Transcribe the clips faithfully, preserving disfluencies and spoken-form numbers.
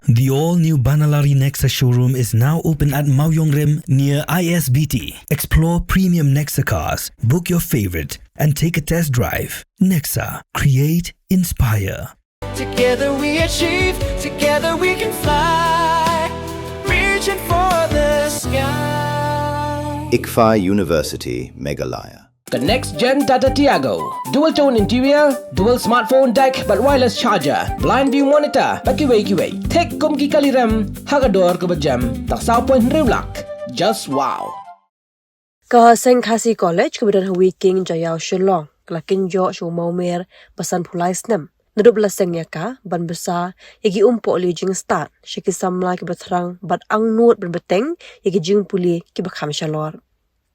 The all-new Banalari Nexa showroom is now open at Mawiong Rim near I S B T. Explore premium Nexa cars, book your favorite, and take a test drive. Nexa, create, inspire. Together we achieve, together we can fly, reaching for the sky. ICFAI University, Meghalaya. The next gen Tata Tiago. Dual tone interior, dual smartphone deck, bad wireless charger, blind view monitor, bad kiwei kiwei. Thik kum ki kali rem, ha ka dor kaba jem, tang saw point hynriew lak. Just wow. Ka Seng Khasi College kaba don ha Wei King Jaiaw Shillong, ka la kynjoh sha u mawmer ba sanphew lai snem. Naduh ba la seng ïa ka, ban bsa ïa ki umpohliew jingstad sha ki samla kiba thrang bad angnud ban bteng ïa ki jingpule kiba kham shalor.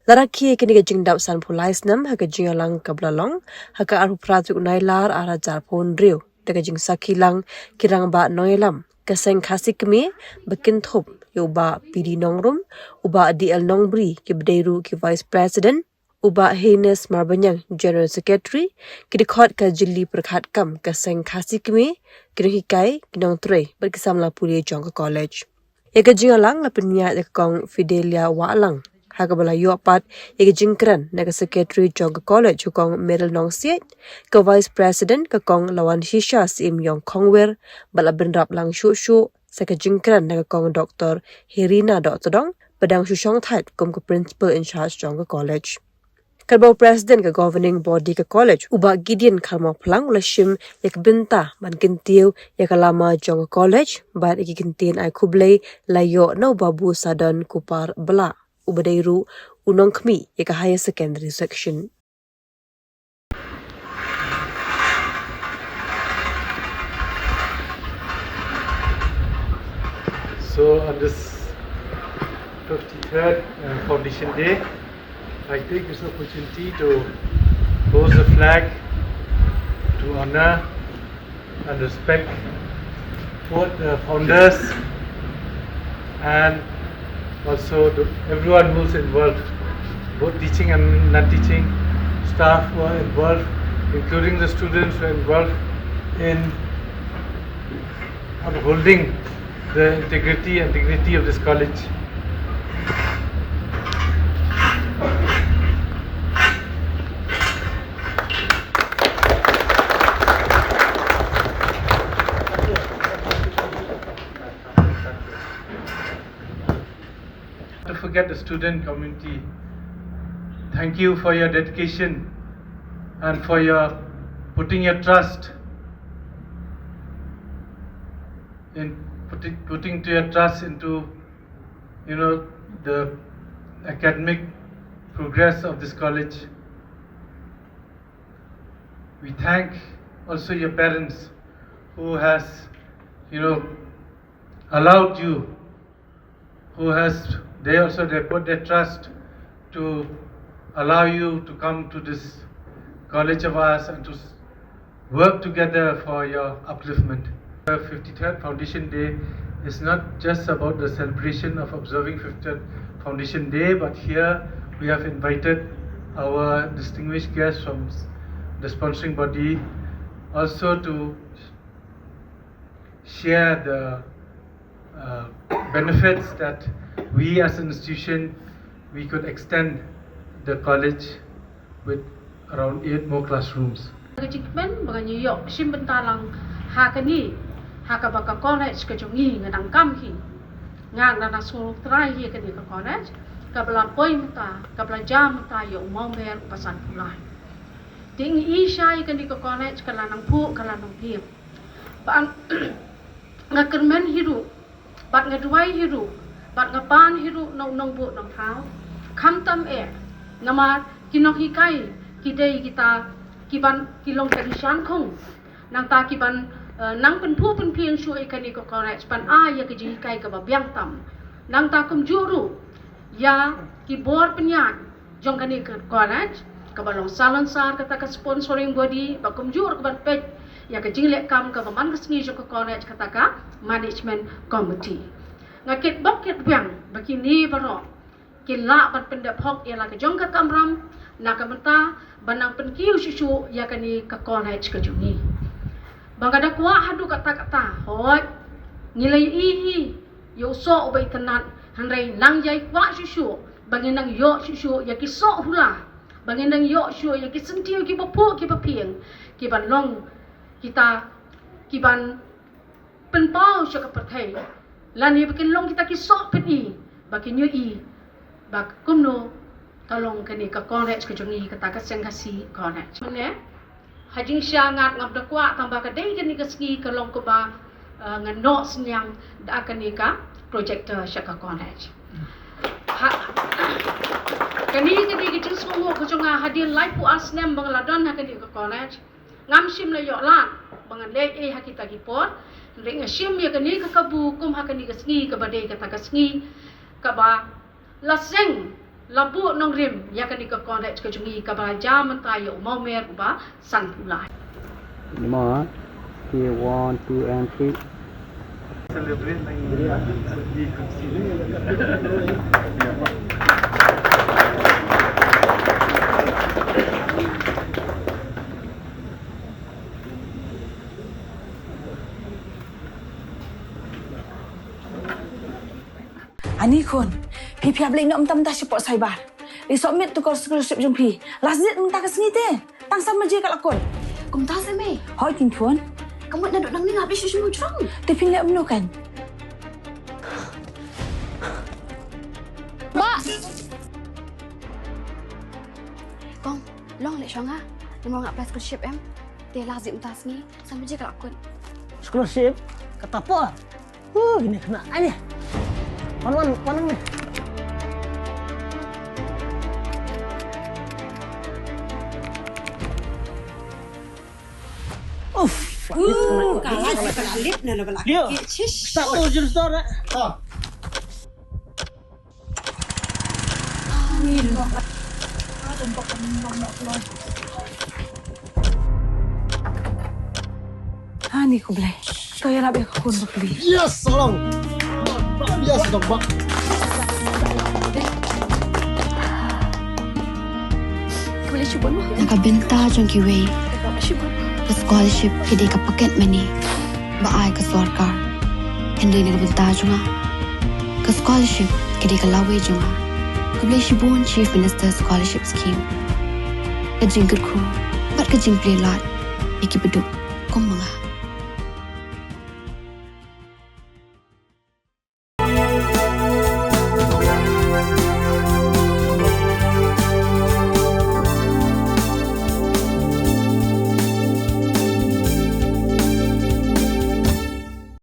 La rakhe ïa kane ka jingdap sanphew lai snem ha ka jingïalang kaba la long ha ka arphew phra tarik u Nailar arhajar arphew hynriew da ka jingsakhi lang ki rangbah nongïalam ka Seng Khasi Kmie, ba kynthup ïa u Bah P D Nongrum, u Bah D L Nongbri, kiba dei ruh ki Vice President, u Bah Haynes Marbaniang, General Secretary, ki dkhot ka jylliew pyrkhat kam ka Seng Khasi Kmie, ki nonghikai, ki nongtrei bad ki samla pule jong ka college. Ïa ka jingïalang la pynïaid da ka Kong Fidelia Wahlang, ha kaba la ïoh pat ïa ka jingkren na ka Secretary jong ka college, u Kong Meril Nongsiej, ka Vice President, ka Kong Lawanshisha Syiemiong Khongwer, bad la bynrap lang shuh shuh sa ka jingkren na ka Kong Doktor Herina Dohtdong, ba dang shu shongthait kum ka Principal in charge jong ka college. Katba u President ka Governing Body ka college, u Bah Gideon Kharmawphlang, u la shim ïa ka bynta ban kyntiew ïa ka lama jong ka college bad ïa ki kyntien ai khublei la ïoh na u Babu Sadon Kupar Blah, uba dei ruh u nongkhmih ïa ka Higher Secondary Section. So on this fifty-third uh, Foundation Day, I take this opportunity to raise the flag to honor and respect both the founders and also to everyone who's involved, both teaching and non-teaching staff who are involved, including the students who are involved in upholding the integrity and dignity of this college. To forget the student community. Thank you for your dedication and for your putting your trust in putting, putting to your trust into, you know, the academic progress of this college. We thank also your parents who has, you know, allowed you, who has, they also, they put their trust to allow you to come to this college of ours and to s- work together for your upliftment. The fifty-third Foundation Day is not just about the celebration of observing fifty-third Foundation Day, but here we have invited our distinguished guests from s- the sponsoring body also to share the uh, benefits that we as an institution, we could extend the college with around eight more classrooms. Ka jingkmen ba ngi ïoh shim bynta lang ha kane, ha kaba ka college ka jong ngi nga dang kam hi. Nga nga na sngewtrai hi kane ka college, kaba la poi mynta, kaba la jam mynta ïa u mawmer u pasan pulai. Te ngi i shai kane ka college ka la nang phuh, ka la nang piem. Ba nga kyrmen hi ruh, bad nga duwai hi ruh, bad nga pan hi ruh na u nongbuh nongthaw. Khamtam eh, namar ki nonghikai ki dei kita kiban ki long ka nishan khong. Nangta kiban uh, nang pynphuh pynphieng shuh ïa kane ka college ban ai ïa ka jinghikai kaba biang tam. Nangta kumjuh ruh ïa ki bor pynïaid jong kane ka college, kaba long salonsar kata ka sponsoring body, ba kumjuh ruh kaban peit ïa ka jingleh kam kaba man ka sngi jong ka college kata ka management committee. Nga kit bok kit biang ba kine baroh kin lah ban pyndep hok ïa la ka jong ka kamram na ka bynta ban nang pynkiew shuh shuh ïa kane ka college ka jong ngi. Ba nga da kwah haduh katta katta, hooid, Ngi la ïohi ïa u soh uba itynnad, hynrei nang ïai kwah shuh shuh ba ngin nang ïoh shuh shuh ïa ki soh hula, ba ngin nang ïoh shuh ïa ki syntiew kiba phuh kiba phieng, kiban long kita kiban pynpaw sha ka pyrthei, lane ba kin long kita ki soh pyni ba kin ïohi ba kumno ka long kane ka college ka jong ngi, kata ka Seng Khasi College. Mynne ha jingshisha ngat ngam da kwah, tang ba ka dei kane ka sngi ka long kaba, eh, nga noh synñiang da kane ka projector sha ka college. Ha, kane ka dei ka jingsngewnguh ka jong nga hadien laiphew ar snem ba nga la don ha kane ka college. Ngam shym la ïoh lad ba ngan leit ei ha kita ki por, hynrei nga shim ïa kane ka kabu kum ha kane ka sngi kaba dei kata ka sngi kaba la seng, la buh nongrim ïa kane ka college ka jong ngi kaba la jia mynta ïa u mawmer uba sanphew lai. Mo, okay, one, two, and three. Celebrate lagi. Ani khun, phi phi ap leh noh mynta mynta shapoh cyber. Leit submit tu ka scholarship jong phi. Last date mynta ka sngi te. Tang san baje ka la kut. Kumta se mei. Hooid khun. Ka mut naduh nangne nga ap leh shuh shuh mo jrong. Te phin leh kumno kan? Bah. Kong, long leh shuwa nga. Namar nga apply scholarship em. Te last date mynta sngi. San baje ka la kut. Scholarship? Kata por. Huh, kine khynnah ai ne. Wan, wan, wan ne. Uff, uh, kalah, kalah lip na la bala. Dia. Start tu jurus tu, nak. Ah. Ani khublei. To ïarap ïa ka khun ba pli. Yes, Salong. Yes, dong bak. Khublei shibun ma. Na ka bynta jong kiwei, ka scholarship ka dei ka pocket money ba ai ka sorkar. Hynrei na ka bynta jong nga, ka scholarship ka dei ka lawei jong nga. Khublei shibun Chief Minister Scholarship Scheme. Ka jingkyrkhu bad ka jingplie lad ïa kiba duk kum ma nga.